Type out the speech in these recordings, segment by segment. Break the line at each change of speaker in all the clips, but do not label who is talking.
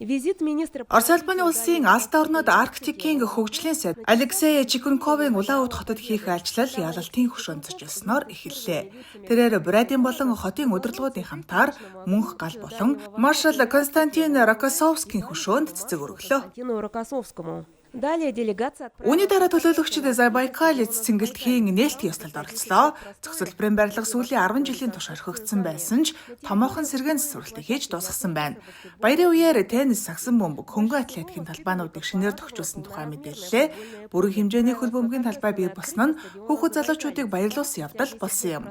Визит министра
Орос улбаны улсын алт орнод Арктикийн хөгжлийн сайд Алексей Чикунковын Улаанууд хотод хийх айлчлал ялалтын хөшөөнд зочилсноор эхэллээ. Тэрээр Бурядын болон хотын удирдлагуудын хамтаар мөнх гал болон маршал Константин Рокоссовскийн хөшөөнд цэцэг өргөлөө.
Константину Рокоссовскому. Далее делегация
Үүний дараа төлөөлөгчид Забайкаль цэнгэлтхийн нээлтийн ёслолд оролцлоо. Зохицолборын барилга сүүлийн 10 жилийн турш орхигдсон байсан ч томоохон сэргээн засварлалтыг хийж дуусгасан байна. Баярын үеэр теннис, сагсан бөмбөг, хөнгөн атлетикийн талбайнуудыг шинээр тохижуулсан тухай мэдээллээ. Бүрэн хэмжээний хөл бөмбөгийн талбай бий болсон нь хүүхэд залуучуудыг баярлуулсан явдал болсон юм.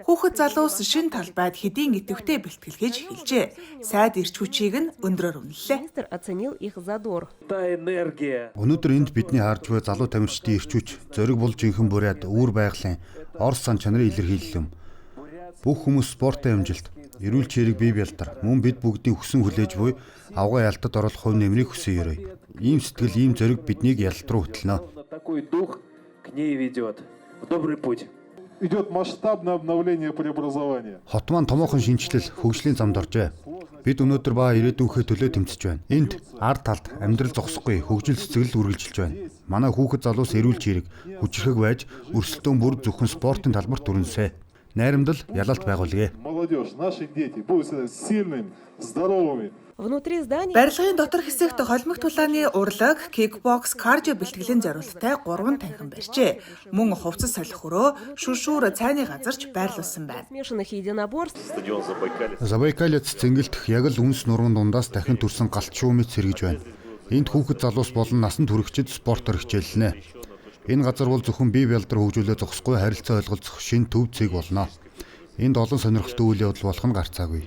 Хүүхэд залуус шинэ талбайд хэдийн идэвхтэй бэлтгэл хийж эхэлжээ. Сайд эрч хүчийг нь өндрөөр үнэллээ.
Министр оценил их задор.
Та энергия.
Өнөөдөр энд бидний харж буй залуу тамирчдын эрч хүч, зориг бол жинхэнэ бурят, үүр байгалийн Орос сан чанарын илэрхийлэл юм. Бүх хүмүүс спортын амжилт, эрүүл чирэг бие бялдар, мөн бид бүгдийн хүсэн хүлээж буй авгай ялтад оруулах хувь нэмрийг хүсэн ерөөе. Ийм сэтгэл, ийм зориг биднийг ялалт руу хөтлөнө.
Такой дух к ней ведет. В добрый путь.
Идет масштабное обновление преобразования.
Хот маань томоохон шинэчлэл, хөгжлийн замд оржээ. Бид өнөөдөр ба ирээдүйнхээ төлөө тэмцэж байна. Энд ард талд амьдрал зогсохгүй, хөгжил цэцэглэл үргэлжилж байна. Манай хүүхэд залуус эрүүл чирэг, хүчирхэг байж, өрсөлдөөн бүр зөвхөн спортын талбарт өрнөсэй. Найрамдал ялалт байгуулъя.
Молодежь, наши дети будут всегда сильными, здоровыми.
Внутри здания
Барилгын дотор хэсэгт холимог тулааны урлаг, кикбокс, кардио бэлтгэлийн зориулттай 3 танхим барьжээ. Мөн хувцас солих өрөө, шүршүүр цайны газарч байрлуулсан байна.
смешанных единоборств
Стадион Забайкалье.
Забайкалец цэнгэлдэх яг л үнс нуруунд дундаас дахин төрсэн галт шүүмэд сэргэж байна. Энд хүүхэд залуус болон насан туршид спортоор хичээллэнэ. Энэ газар бол зөвхөн бие бялдар хөгжүүлээ зогсохгүй харилцаа ойлголцох шин төв цэг болно. Энд олон сонирхолтой үйл явдал болох нь гарцаагүй.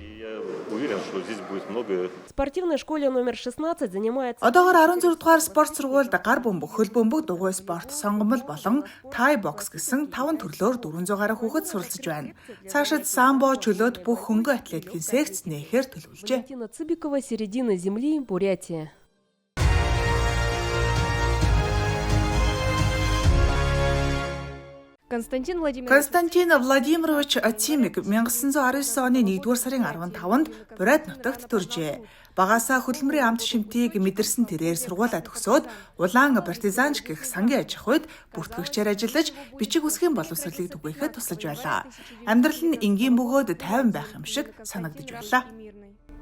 Я уверен, что здесь будет много
в спортивной школе номер 16 занимается
Одоогор 16 дугаар спорт сургуульд гар бөмбөг, хөл бөмбөг, дугуй спорт, сонгомол болон тай бокс гэсэн 5 төрлөөр 400 гаруй хүүхэд суралцж байна. Цаашид самбо, чөлөөт бүх хөнгөн атлетикийн секц нээхээр төлөвлөжээ.
Валентина Цыбикова, середина земли, Бурятия.
Константин Владимирович
Константин Владимирович Отимик 1919 оны 1-р сарын 15-нд Бурайд нутагт төржээ. Багасаа хөдөлмөрийн амт шимтийг мэдэрсэн тэрээр сургуулаа төгсөөд улаан партизанч гэх сангийн аж ахуйд бүртгэгчээр ажиллаж бичиг үсгийн боловсролыг түгээхэд туслаж байлаа. Амьдрал нь энгийн бөгөөд тайван байх юм шиг санагдаж байлаа.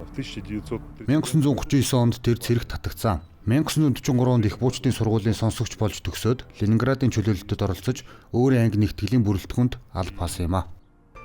В 1900
1939 онд тэр цэрэгт татагцсан. 1943 онд их буучдын сургуулийн сонсогч болж төгсөөд Ленинградын чөлөөлөлтөд оролцож өөрийн анги нэгтгэлийн бүрэлдэхүүнд алба хаасан юм а.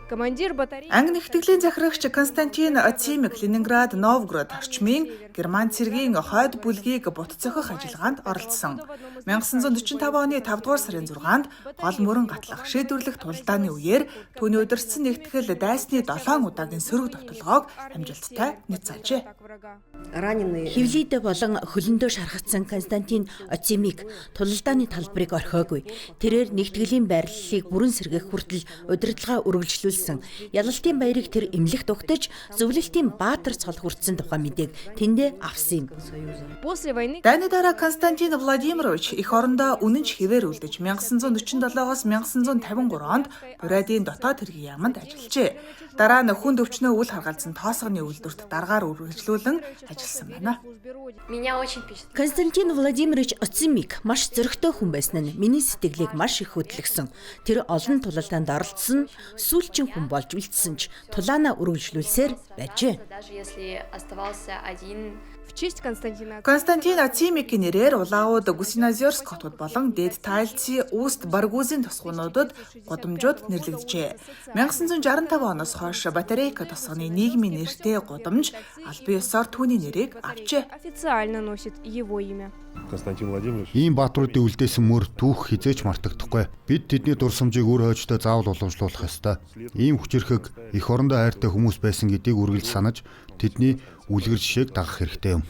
Командир батареи
Анги нэгтгэлийн захирагч Константин Отимик Ленинград, Новгород орчмын Герман цэргийн хойд бүлгийг бут цохих ажиллагаанд оролцсон. 1945 оны 5 дугаар сарын 6-нд гол мөрөн гатлах шийдвэрлэх тулдааны үеэр түүний удирдсан нэгтгэл дайсны 7 удаагийн сөрөг довтолгоог амжилттай няцаажээ.
врага.
Раненые
Хевлийдэ болон хөлөндөө шархагдсан Константин Оцимик тулалдааны талбарыг орхиогүй. Тэрээр нэгтгэлийн байрлалыг бүрэн сэргээх хүртэл удирдлага үргэлжлүүлсэн. Ялалтын баярыг тэр эмнэлэгт угтаж, зөвлөлтийн баатар цол хүртсэн тухай мэдээг тэндээ авсан юм.
Союза.
После войны
Дайны дараа Константин Владимирович эх орондоо үнэн ч хэвээр үлдэж 1947-оос 1953 онд Бурядын дотоод хэргийн яаманд ажиллажээ. Дараа нь хүнд өвчнөө үл харгалзан тоосгоны үйлдвэрт даргаар үргэлжлүүлэн ажилласан байна.
службе Родины.
Меня очень впечатлило.
Константин Владимирович Оцимик маш зоригтой хүн байсан нь миний сэтгэлийг маш их хөдлөсөн. Тэр олон тулалдаанд оролцсон, сүүлчийн хүн болж үлдсэн ч тулаанаа үргэлжлүүлсээр байжээ.
Даже если оставался один
В честь Константина
Константин Ацимикийн нэрээр Улаауд Гүсинозерск хотод болон Дээд Тайлци, Үст Баргузын тосгонуудад гудамжууд нэрлэгджээ. 1965 оноос хойш Батарейка тосгоны нийгмийн нэртэй гудамж албан ёсоор түүний нэрийг авчээ.
официально носит его имя.
Константин Владимирович.
Ийм баатруудын үлдээсэн мөр түүх хизээч мартагдахгүй. Бид тэдний дурсамжийг үр хойчдоо заавал уламжлуулах ёстой. Ийм хүчирхэг эх орондоо хайртай хүмүүс байсан гэдгийг үргэлж санаж тэдний үлгэр жишээг дагах хэрэгтэй юм.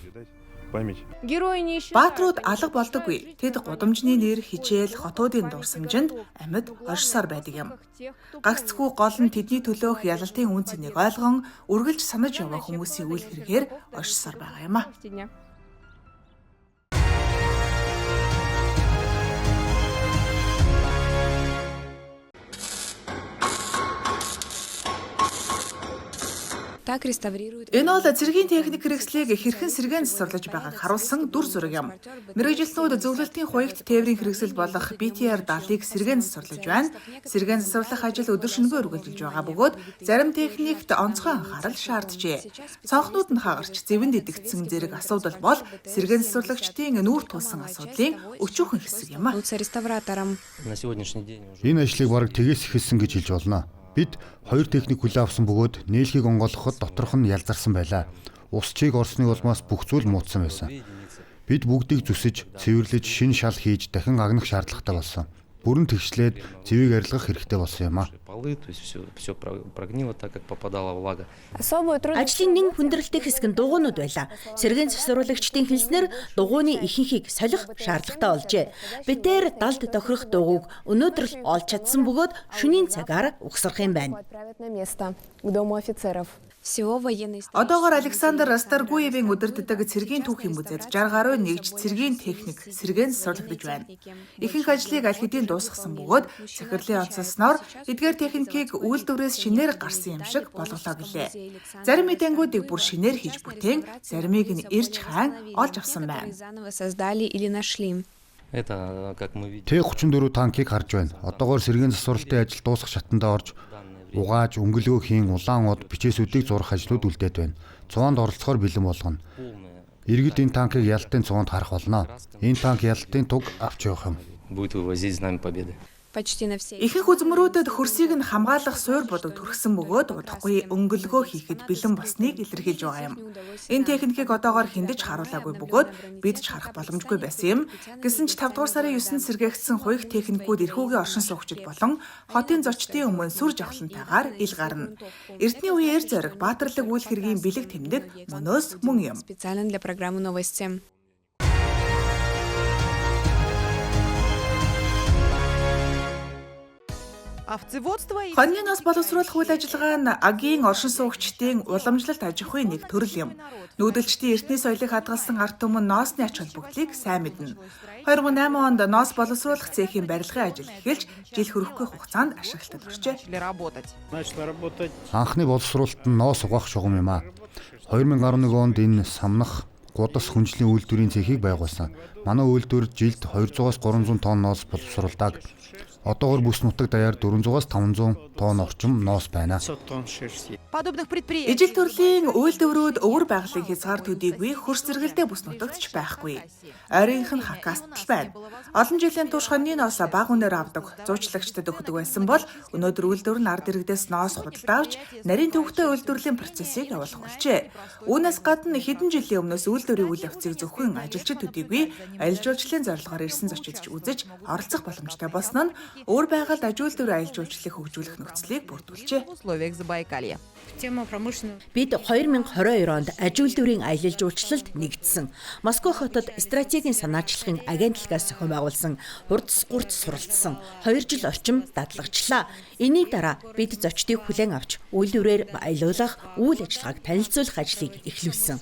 Память.
Герои не исчезают.
Баатрууд алга болдоггүй. Тэд гудамжны нэр, хичээл, хотуудын дурсамжинд амьд оршсоор байдаг юм. Гагцхүү гол нь тэдний төлөөх ялалтын үн цэнийг ойлгон үргэлж санаж яваа хүмүүсийн үйл хэрэгээр оршсоор байгаа юм а.
Дня.
Так реставрируют.
Энэ бол цэргийн техник хэрэгслийг хэрхэн сэргээн засварлаж байгааг харуулсан дүр зураг юм. Мэргэжилтнүүд зөвлөлтийн хуягт тээврийн хэрэгсэл болох BTR 70-ыг сэргээн засварлаж байна. Сэргээн засварлах ажил өдөр шөнөгүй үргэлжилж байгаа бөгөөд зарим техникт онцгой анхаарал шаарджээ. Цонхнууд нь хагарч зэвэнд идэгдсэн зэрэг асуудал бол сэргээн засварлагчдын нүүр тулсан асуудлын өчүүхэн хэсэг юм а.
Реставратором.
На сегодняшний день уже
Энэ ажлыг бараг тэгээс эхэлсэн гэж хэлж болно. Бид хоёр техник хүлээн авсан бөгөөд нээлхийг онгойлгоход доторх нь ялзарсан байлаа. Ус чийг орсны улмаас бүх зүйл муудсан байсан. Бид бүгдийг зүсэж, цэвэрлэж, шинэ шал хийж дахин агнах шаардлагатай болсон. Бүрэн тэгшлээд зэвийг арилгах хэрэгтэй болсон юм а.
полы, то есть все прогнило, так как попадала влага.
Особую трудность
Ажлын нэгэн хүндрэлтэй хэсэг нь дугуйнууд байлаа. Сэргээн засварлагчдын хэлснээр дугуйны ихэнхийг солих шаардлагатай болжээ. Бид дээр далд тохирох дугуйг өнөөдөр л олж чадсан бөгөөд шөнийн цагаар угсрах юм байна.
отправят на место к дому офицеров.
Всего военный
Одоогоор Александр Расторгуевийн удирддаг цэргийн түүхийн музейд 60 гаруй нэгж цэргийн техник сэргээн засварлагдаж байна. Ихэнх ажлыг аль хэдийн дуусгасан бөгөөд захирлын онцолсноор эдгээр техникийг үйлдвэрээс шинээр гарсан юм шиг болголоо гэлээ. Зарим эдэнгүүдийг бүр шинээр хийж бүтээн, заримыг нь эрж хайн олж авсан байна.
Заново создали или нашли.
Это, как мы видим,
Т-34 танкийг харж байна. Одоогоор сэргээн засварлалтын ажил дуусах шатандаа орж угааж, өнгөлгөө хийн, улаан од, бичээсүүдийг зурах ажлууд үлдээд байна. Цуваанд оролцохоор бэлэн болгоно. Иргэд энэ танкийг ялалтын цуваанд харах болно. Энэ танк ялалтын туг авч явах юм.
будет вывозить знамя победы.
Почти на всей.
Ихэнх үзмөрүүдэд хөрсийг нь хамгаалах суур будаг түрхсэн бөгөөд удахгүй өнгөлгөө хийхэд бэлэн болсныг илэрхийлж байгаа юм. Энэ техникийг одоогоор хэнд ч харуулаагүй бөгөөд бид ч харах боломжгүй байсан юм. Гэсэн ч 5 дугаар сарын 9-нд сэргээгдсэн хуйх техникүүд эрхүүгийн оршин суугчид болон хотын зочдын өмнө сүр жавхлантайгаар ил гарна. Эртний үеэр зориг Баатарлаг үйл хэргийн бэлэг тэмдэг мөнөөс мөн юм.
Специально для программы «Новости».
Овцеводство и
Хонины ноос боловсруулах үйл ажиллагаа нь агийн оршин суугчдын уламжлалт аж ахуйн нэг төрөл юм. Нүүдэлчдийн эртний соёлыг хадгалсан ард түмэн ноосны ач холбогдлыг сайн мэднэ. 2008 онд ноос боловсруулах цехийн барилгын ажил эхэлж жил хүрэхгүй хугацаанд ашиглалтад орчээ.
начали работать.
Анхны боловсруулалт нь ноос угаах шугам юм а. 2011 онд энэ самнах Гудас хүнжлийн үйлдвэрийн цехийг байгуулсан. Манай үйлдвэр жилд 200-аас 300 тонн ноос боловсруулдаг. Одоогор бүс нутаг даяар 400-аас 500 тонн орчим ноос байна.
Подобных предприятий
Ижил төрлийн үйлдвэрүүд өвөр байгалийн хязгаар төдийгүй хөрс зэрэгэлдээ бүс нутагт ч байхгүй. Ойрынх нь Хакаст л байна. Олон жилийн турш хонины ноос бага үнээр авдаг, зуучлагчдад өгдөг байсан бол өнөөдөр үйлдвэр нь ард иргэдээс ноос худалдаа авч нарийн төвөгтэй үйлдвэрлэлийн процессыг явуулах болжээ. Үүнээс гадна хэдэн жилийн өмнөөс үйлдвэрийн үйл явцыг зөвхөн ажилчид төдийгүй аялал жуулчлалын зорилгоор ирсэн зочид ч үзэж оролцох боломжтой болсон нь өвөр байгальд аж үйлдвэрийн аялал жуулчлалыг хөгжүүлэх нөхцөлийг бүрдүүлжээ.
в условиях Забайкалья.
Бид 2022 онд аж үйлдвэрийн аялал жуулчлалд нэгдсэн. Москва хотод стратегийн санаачлагын агентлагаас зохион байгуулсан хурдс гурц суралцсан 2 жил орчим дадлагжлаа. Энийн дараа бид зочдыг хүлээн авч үйлдвэрээр аялуулах, үйл ажиллагааг танилцуулах ажлыг эхлүүлсэн.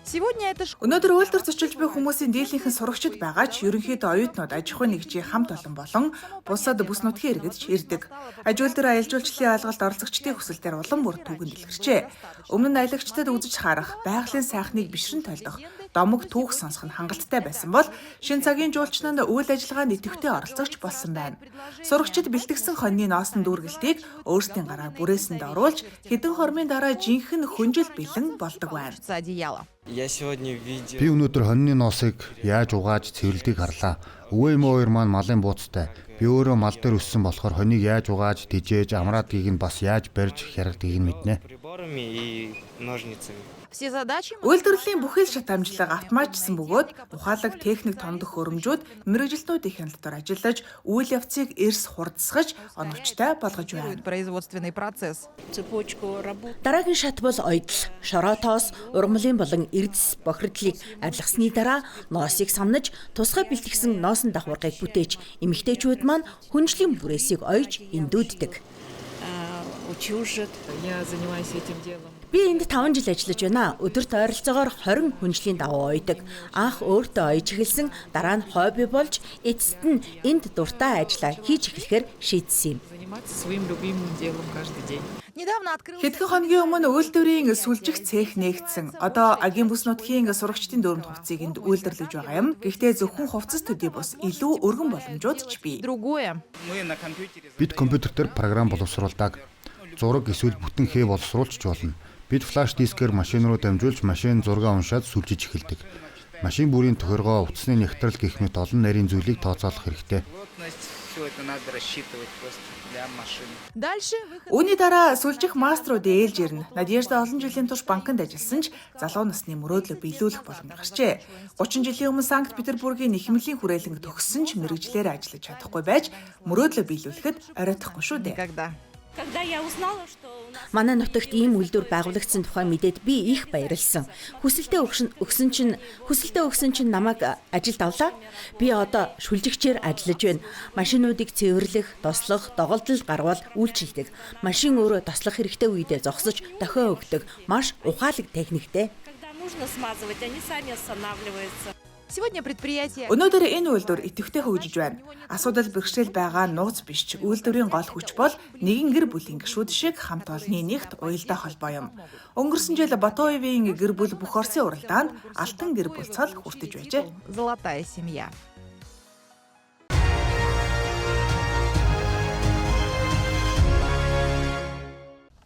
Сегодня это школа.
Өнөөдөр үйлдвэр зочилж буй хүмүүсийн дийлэнх нь сурагчид байгаа ч ерөнхийдөө оюутнууд аж ахуйн нэгжийн хамт олон болон бусад бүс нутгийн иргэд ч ирдэг. Аж үйлдвэр аялал жуулчлалын ойлголт оролцогчдын хүсэлтээр улам бүр түүгэн дэлгэрчээ. Өмнө нь аялагчдад үзэж харах, байгалийн сайхныг бишрэн толдох, домог түүх сонсох нь хангалттай байсан бол шинэ цагийн жуулчин нь үйл ажиллагаанд идэвхтэй оролцогч болсон байна. Сурагчид бэлтгэсэн хонины ноосон дүүргэлтийг өөрсдийн гараар бүрээсэнд оруулж хэдэн хормын дараа жинхэнэ хүнжил бэлэн болдог байна.
Одеяло.
Я сегодня видел
Би өнөөдөр хонины ноосыг яаж угааж цэвэрлэдгийг харлаа. Өвөө эмээ хоёр маань малын бууцтай. Би өөрөө мал дээр өссөн болохоор хоныг яаж угааж, тижээж, амраадгийг нь бас яаж барьж хяргадгийг нь мэднэ.
приборами и ножницами.
Все задачи
Үйлдвэрлэлийн бүхэл шат амжилтыг автоматжсан бөгөөд ухаалаг техник томдох хөрөмжүүд мэргэжилтнүүдийн хяналт дотор ажиллаж, үйл явцыг эрс хурдсгаж, оновчтой болгож байна.
производственный процесс.
Дараагийн шат бол ойдол, шороо тоос, ургамлын болон эрдэс бохирдлыг арилгасны дараа ноосыг самнаж, тусгай бэлтгэсэн ноосон давхаргыг бүтээж, эмэгтэйчүүд маань хүнжлийн бүрээсийг ойж эндүүддэг.
Утюжит. Я занимаюсь этим делом.
Би энд 5 жил ажиллаж байна. Өдөрт ойролцоогоор 20 хүнжлийн дагуу ойдог. Анх өөртөө ойж эхэлсэн, дараа нь хобби болж, эцэст нь энд дуртай ажлаа хийж эхлэхээр шийдсэн юм.
Заниматься своим любимым делом каждый день. Недавно открылся
Хэдхэн хоногийн өмнө үйлдвэрийн сүлжих цех нээгдсэн. Одоо агийн бүс нутгийн сурагчдын дөрөнд хувцсыг энд үйлдвэрлэж байгаа юм. Гэхдээ зөвхөн хувцас төдий бус илүү өргөн боломжууд ч бий.
другое.
Бид компьютер дээр програм боловсруулдаг. Зураг эсвэл бүтэн хээ боловсруулж ч болно. Бид флаш дискээр машин руу дамжуулж машин зургаа уншаад сүлжиж эхэлдэг. Машин бүрийн тохиргоо, утасны нягтрал гэх мэт олон нарийн зүйлийг тооцоолох хэрэгтэй.
Все это надо рассчитывать просто для машин.
Дальше выход
Үүний дараа сүлжих маструуд ээлж ирнэ. Надежда олон жилийн турш банкнд ажилласан ч залуу насны мөрөөдлөө биелүүлэх боломж гарчээ. 30 жилийн өмнө Санкт Петербургийн нэхмэлийн хүрээлэнг төгссөн ч мэргэжлээр ажиллаж чадахгүй байж мөрөөдлөө биелүүлэхэд оройтхгүй шүү дээ.
никогда.
Когда я узнала, что у нас
Манай нутагт ийм үйлдвэр байгуулагдсан тухай мэдээд би их баярлсан. Хүсэлтээ өгсөн чинь намайг ажилд авлаа. Би одоо шүлжигчээр ажиллаж байна. Машинуудыг цэвэрлэх, тослох, доголдол гарвал үйлчилдэг. Машин өөрөө тослох хэрэгтэй үедээ зогсож дохио өгдөг. Маш ухаалаг техниктэй.
когда нужно смазывать, они сами останавливаются.
Сегодня предприятие
Өнөөдөр энэ үйлдвэр идэвхтэй хөгжиж байна. Асуудал бэрхшээл байгаа нууц биш ч үйлдвэрийн гол хүч бол нэгэн гэр бүлийн гишүүд шиг хамт олонны нэгт уялдаа холбоо юм. Өнгөрсөн жил Батуевын гэр бүл бүх Оросын уралдаанд алтан гэр бүл цол хүртэж байжээ.
«Золотая семья».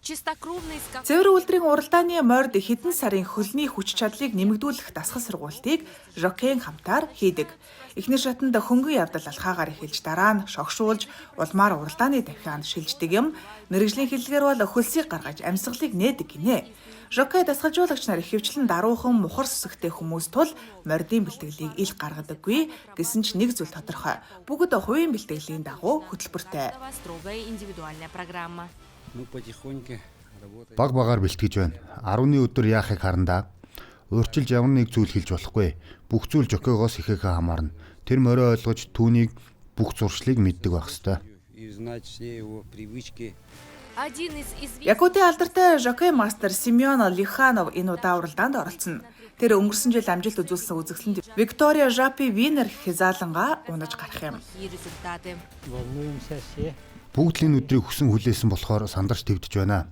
Чистокровный скакун.
Цэвэр үйлдвэрийн уралдааны морд хэдэн сарын хөлний хүч чадлыг нэмэгдүүлэх дасгал сургуултыг жокейн хамтаар хийдэг. Эхний шатанд хөнгөн явдал алхаагаар эхэлж дараа нь шогшуулж улмаар уралдааны давхианд шилждэг юм. Мэргэжлийн хэллэгээр бол хөлсийг гаргаж амьсгалыг нээдэг гинэ. Жокей дасгалжуулагч нар ихэвчлэн даруухан мухар сүсэгтэй хүмүүс тул мордын бэлтгэлийг ил гаргадаггүй гэсэн ч нэг зүйл тодорхой. Бүгд хувийн бэлтгэлийн дагуу хөтөлбөртэй.
Строгая индивидуальная программа.
Мы потихоньку работаем.
Баг багаар бэлтгэж байна. 10-ны өдөр яахыг харандаа. Урьдчилж ямар нэг зүйл хэлж болохгүй. Бүх зүйл жокейгоос ихэхээ хамаарна. Тэр морио ойлгож түүнийг бүх зуршлыг мэддэг байх ёстой.
И знать все его привычки.
Один из известных
Якутын алдартай жокей мастер Семен Лиханов энэ удаа уралдаанд оролцоно. Тэр өнгөрсөн жил амжилт үзүүлсэн үзэсгэлэнт Виктория Жапи Винер хязаалангаа унаж гарах юм.
результаты.
Волнуемся все.
Бүгд л энэ өдрийг хүсэн хүлээсэн болохоор сандарч твдэж байна.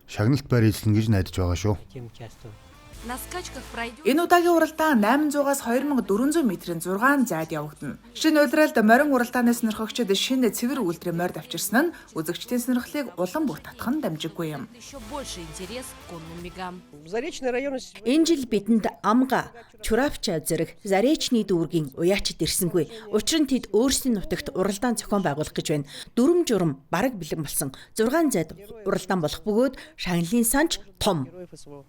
Шагналт байр эзлэнэ гэж найдаж байгаа шүү.
Хотим участвовать.
На скачках пройдет
Энэ удаагийн уралдаан 800-аас 2400 метрийн 6 зайд явагдана. Шинэ улиралд морин уралдааны сонирхогчид шинэ цэвэр үйлдвэрийн морд авчирсан нь үзэгчдийн сонирхлыг улам бүр татах нь дамжиггүй юм.
еще больше интерес к конным бегам.
Заречный район
Энэ жил бидэнд Амга, Чуравча зэрэг Заречны дүүргийн уяачид ирсэнгүй. Учир нь тэд өөрсдийн нутагт уралдаан зохион байгуулах гэж байна. Дүрм журам бараг бэлэн болсон. 6 зайд уралдаан болох бөгөөд шагналын санч том.
героев СВО.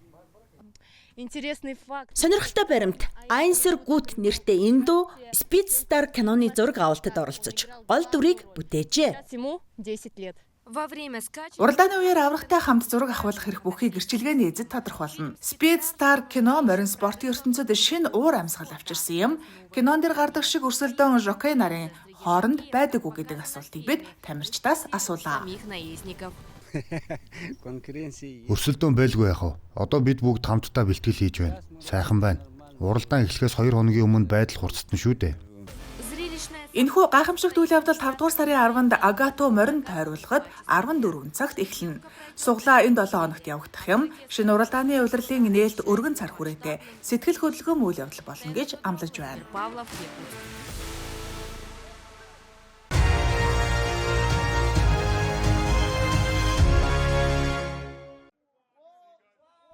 Интересный факт.
Сонирхолтой баримт Айнсер Гүт нэртэй энэ дүү Speed Star киноны зураг авалтад оролцож гол дүрийг бүтээжээ.
Ему 10 лет. Во время скачек
Уралдааны үеэр аврагтай хамт зураг авахлах хэрэг бүхий гэрчилгээний эзэд тодорхойлно. Speed Star кино морин спортын ертөнцид шинэ уур амьсгал авчирсан юм. Кинон дээр гардаг шиг өрсөлдөөн жокей нарын хооронд байдаг уу гэдэг асуултыг бид тамирчдаас асуулаа.
самих наездников.
Конкуренции
Өрсөлдөөн байлгүй яах вэ? Одоо бид бүгд хамтдаа бэлтгэл хийж байна. Сайхан байна. Уралдаан эхлэхээс 2 хоногийн өмнө байдал хурцтана шүү дээ.
Зрелищная
Энэхүү гайхамшигт үйл явдал 5 дугаар сарын 10-нд Агато морин тойруулахад 14 цагт эхэлнэ. Суглаа энэ 7 хоногт явагдах юм. Шинэ уралдааны улирлын нээлт өргөн цар хүрээтэй сэтгэл хөдлөм үйл явдал болно гэж амлаж байна.
Павлов, Якутск.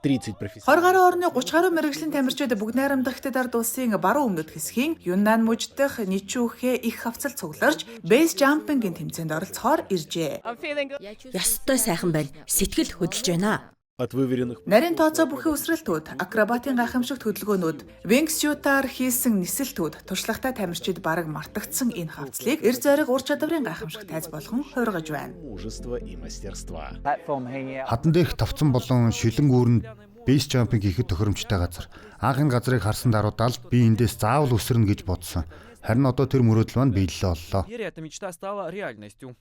Хорь гаруй орны 30 гаруй мэргэжлийн тамирчид бүгд найрамдах Хятад ард улсын баруун өмнөд хэсгийн Юннан мужид дахь Ничүүхэ их хавцал цугларч бейс жампингийн тэмцээнд оролцохоор иржээ.
Ёстой сайхан байна. Сэтгэл хөдлөж байна.
От выверенных
Нарийн тооцоо бүхий өсрэлтүүд, акробатын гайхамшигт хөдөлгөөнүүд, вингсютаар хийсэн нисэлтүүд, туршлагатай тамирчид бараг мартагдсан энэ хавцлыг эр зориг ур чадварын гайхамшиг тайз болгон хувиргаж байна.
мужества и мастерства.
Хадан дээрх тавцан болон шилэн гүүрэнд Бейс жампинг хийхэд тохиромжтой газар. Анх энэ газрыг харсан даруйдаа л би эндээс заавал үсэрнэ гэж бодсон. Харин одоо тэр мөрөөдөл маань биелэлээ боллоо.
Эта мечта стала реальностью.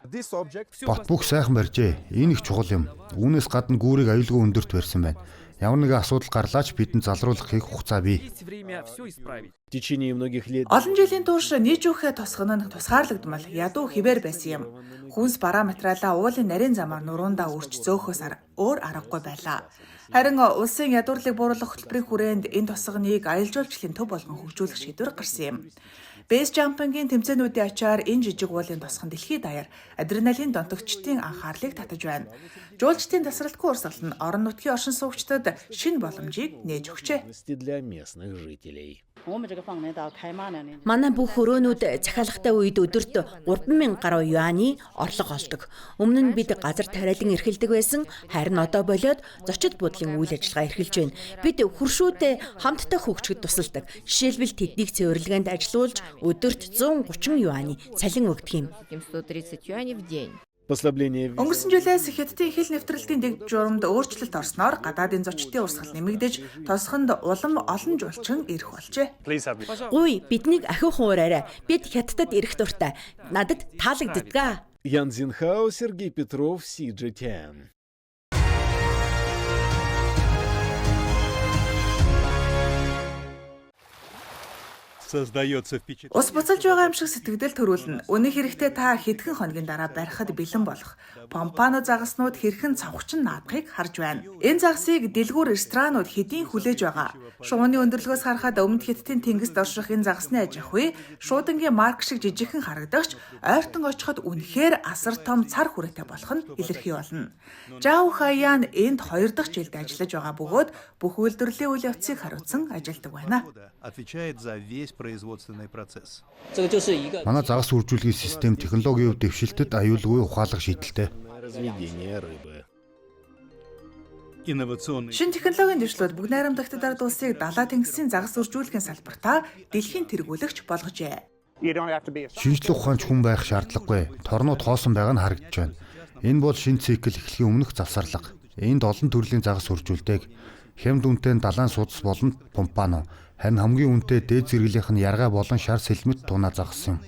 Бот бүх сайхан барьжээ. Энэ их чухал юм. Үүнээс гадна гүүрийг аюулгүй өндөрт барьсан байна. Ямар нэгэн асуудал гарлаа ч бидэнд залруулах хийх хугацаа бий.
Есть время все исправить.
В течение многих лет
Олон жилийн турш Нийжүүхэ тосгон нь тусгаарлагдмал ядуу хэвээр байсан юм. Хүнс бараа материалаа уулын нарийн замаар нуруундаа үрч зөөхөөс өөр аргагүй байлаа. Харин улсын ядуурлыг бууруулах хөтөлбөрийн хүрээнд энэ тосгоныг аялал жуулчлалын төв болгон хөгжүүлэх шийдвэр гарсан юм. Бейс жампингийн тэмцээнүүдийн ачаар энэ жижиг уулын тосгон дэлхийд даяар адреналин донтогчдын анхаарлыг татаж байна. Жуулчдын тасралтгүй урсгал нь орон нутгийн оршин суугчдад шинэ боломжийг нээж өгчээ.
для местных жителей.
Манай бүх өрөөнүүд захиалгатай үед өдөрт 3000 гаруй юаны орлого олдог. Өмнө нь бид газар тариалан эрхэлдэг байсан, харин одоо болиод зочид буудлын үйл ажиллагаа эрхэлж байна. Бид хөршүүдээ хамтдаа хөгжихэд тусалдаг. Жишээлбэл тэднийг цэвэрлэгээнд ажилуулж өдөрт 130 юаны цалин өгдөг юм.
130 юаней в день.
Послабление
Өнгөрсөн жилээс Хятадын хил нэвтрэлтийн дэг журамд өөрчлөлт орсноор гадаадын зочдын урсгал нэмэгдэж, тосгонд улам олон жуулчин ирэх болжээ.
Гуй, биднийг ахиухан уураарай. Бид Хятадд ирэх дуртай. Надад таалагддаг.
Ян Зинхао, Сергей Петров, CGTN.
Создается впечатление.
Ус буцалж байгаа юм шиг сэтгэгдэл төрүүлнэ. Үнэн хэрэгтээ та хэдхэн хоногийн дараа барихад бэлэн болох. Помпано загаснууд хэрхэн цавхчин наадахыг харж байна. Энэ загсыг дэлгүүр ресторанууд хэдийн хүлээж байгаа. Шувууны өндөрлөгөөс харахад өмнөд Хятадын тэнгист орших энэ загасны аж ахуй шуудангийн марк шиг жижигхэн харагдагч ойртон очиход үнэхээр асар том цар хүрээтэй болох нь илэрхий болно. Жао Хаян энд 2 дахь жилд ажиллаж байгаа бөгөөд бүх үйлдвэрлэлийн үйл явцыг хариуцсан ажилладаг байна.
Отвечает за весь производственный процесс.
Манай загас үржүүлгийн систем технологийн хувьд дэвшилтэд аюулгүй ухаалаг шийдэлтэй.
Разведение рыбы.
Инновационный
Шинэ технологийн дэвшлүүд бүгд найрамдагт ард улсыг далай тэнгисийн загас үржүүлгийн салбартаа дэлхийн тэргүүлэгч болгожээ.
Шинжлэх ухаанч хүн байх шаардлагагүй. Торнууд хоосон байгаа нь харагдаж байна. Энэ бол шинэ цикл эхлэхийн өмнөх завсарлага. Энд олон төрлийн загас үржүүлдэг. Хямд үнэтэй нь далайн судас болон помпано. Харин хамгийн үнэтэй дээд зэрэглийнх нь яргай болон шар сэлмэт тунаа загас юм.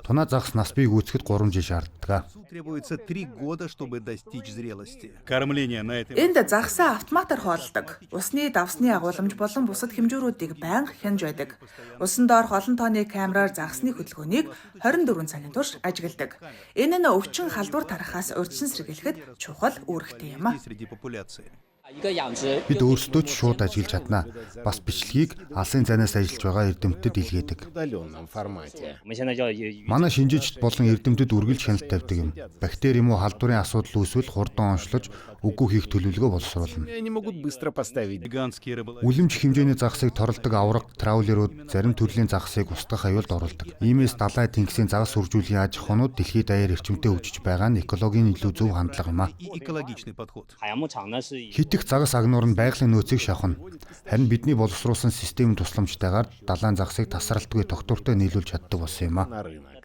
Тунаа загас нас бий гүйцэхэд 3 жил шаарддаг.
требуется 3 года, чтобы достичь зрелости. Кормление на этом
Энд загсаа автоматар хооллодог. Усны давсны агуулмж болон бусад хэмжүүрүүдийг байнга хянаж байдаг. Усан доорх олон тооны камераар загасны хөдөлгөөнийг 24 цагийн турш ажигладаг. Энэ нь өвчин халдвар тарахаас урьдчилан сэргийлэхэд чухал үүрэгтэй юм а.
среди популяции.
Бид өөрсдөө ч шууд ажиллаж чадна. Бас бичлэгийг алсын зайнаас ажиллаж байгаа эрдэмтэд илгээдэг.
В удаленном формате.
Манай шинжээчд болон эрдэмтэд үргэлж хяналт тавьдаг юм. Бактери юм уу халдварын асуудал үүсвэл хурдан онцлож үгүй хийх төлөвлөгөө боловсруулна.
Они могут быстро поставить
Гигантские рыболовные
Үлэмж хэмжээний загасыг торолдог авраг траулерууд зарим төрлийн загасыг устгах аюулд оруулдаг. Иймээс далай тэнгисийн загас үржүүлгийн аж ахуйнууд дэлхийд даяар эрчимтэй хөгжиж байгаа нь экологийн илүү зөв хандлага юм а.
и экологичный подход.
Хит их загас агнуур нь байгалийн нөөцийг шавхна. Харин бидний боловсруулсан системийн тусламжтайгаар далайн загасыг тасралтгүй тогтвортой нийлүүлж чаддаг болсон юм а.
на рынок.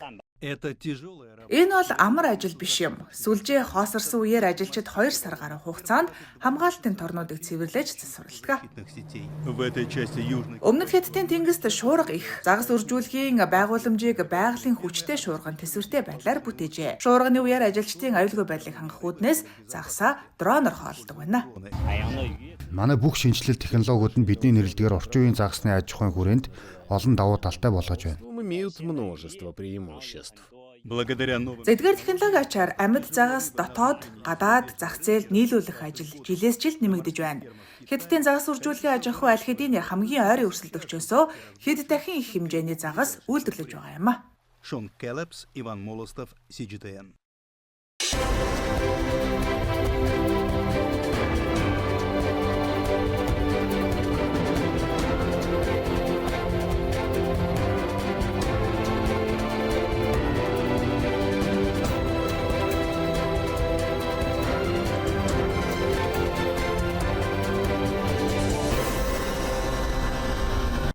Это тяжелая работа.
Энэ бол амар ажил биш юм. Сүлжээ хоосорсон үеэр ажилчид 2 сар гаруй хугацаанд хамгаалтын торнуудыг цэвэрлэж засварладаг.
Сетей. В этой части Южной
Өмнөд Хятадын тэнгист шуурга их. Загас үржүүлгийн байгууламжийг байгалийн хүчтэй шуурган төсвөртэй байдлаар бүтээжээ. Шуурганы үеэр ажилчдын аюулгүй байдлыг хангах үүднээс загасаа дроноор хооллодог байна.
Манай бүх шинэчлэл технологиуд нь бидний нэрлэдгээр орчин үеийн загасны аж ахуйн хүрээнд олон давуу талтай болгож байна.
Имеют множество преимуществ.
Благодаря новым
За эдгээр технологи ачаар амьд загас дотоод, гадаад зах зээлд нийлүүлэх ажил жилээс жилд нэмэгдэж байна. Хятадын загас үржүүлгийн аж ахуй аль хэдийн хамгийн ойрын өрсөлдөгчөөсөө хэд дахин их хэмжээний загас үйлдвэрлэж байгаа юм а.
Шон Келлепс, Иван Молостов, CGTN.